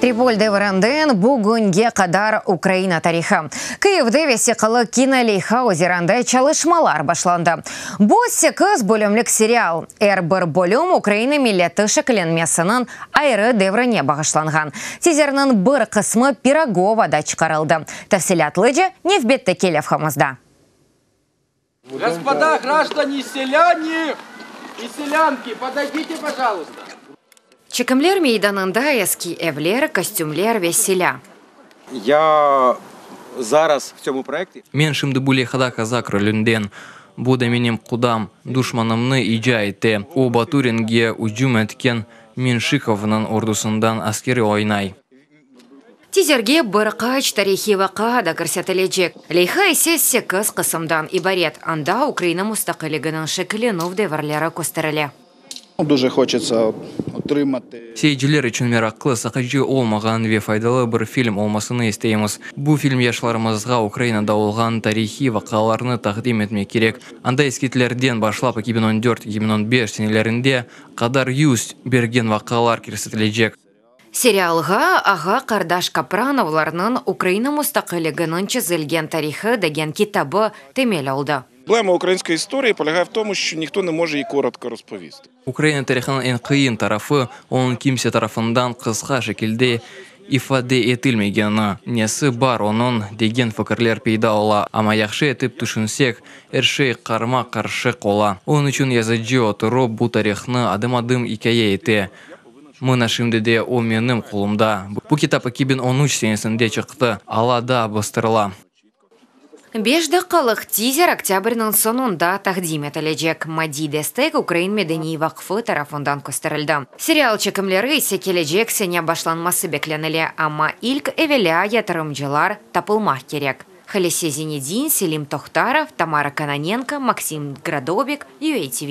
Tripol devrinden bugünge qadar Ukraina tarihı. Kyivde vesiqalı kinoleyha üzerinde çalışmalar başlandı. Bu sekiz bölümlik serial. Er bir bölüm Ukraina milleti şekillenmesiniñ ayrı devrine bağışlanğan. Tizerniñ bir qısmı Pirogovada çıqarıldı. Tafsilâtlıca nevbetteki levhamızda. Господа граждане, селяне и селянки, подойдите, пожалуйста. Çekimler meydanında eski evler, kostümler ve silâ. Я зараз в цьому проекті. Men şimdi bu leyhada kazak rolündem. Bu da menim qudam, duşmanımnı icra ete. O, Baturinge ücüm etken Menşikovnıñ ordusından askeri oynay. Tizerge bir qaç tarihiy vaqia da kirsetilecek. Leyha ise sekiz qısımdan ibaret, anda Ukraina mustaqilliginiñ şekillenüv devirleri kösterile. Дуже хочеться отримати. Seyirciler içün meraqlı, sıqıcı olmağan ve faydalı bir film olmasını isteymiz. Bu film yaşlarımızğa Ukrainada olğan tarihiy vaqialarnı taqdim etmek kerek. Anda iskitlerden başlap 2014, 2015 senelerine qadar yüz bergen vaqialar kirsetilecek. Serialğa ağa-qardaş Kapranovlarnıñ Ukraina mustaqilliginiñ çizilgen tarihı degen kitabı temel oldı. Проблема української історії полягає в тому, що ніхто не може її коротко розповісти. Ukraina tarihınıñ eñ qıyın tarafı, onıñ kimse tarafından qısqa şekilde ifade etilmegeni. Nesi bar onıñ, degen fikirler peyda ola, amma yahşı etip tüşünsek, er şey qarama-qarışıq ola. Onıñ içün yazıcı oturıp, bu tarihnı adım-adım ikâye ete. Mına şimdi de o menim qolumda. Bu kitap 2013 senesinde çıqtı, alâ daa bastırıla. Beş daqqalıq tizer oktâbrniñ soñunda taqdim etilecek. Maddiy destek Ukrain medeniy vaqfı tarafından kösterildi. Serial çekimleri ise kelecek sene başlanması beklenile, amma ilk evelâ yatırımcılar tapılmaq kerek. Halise Zinedin, Selim Tohtarov, Tamara Kononenko, Maksim Gradobik, UATV.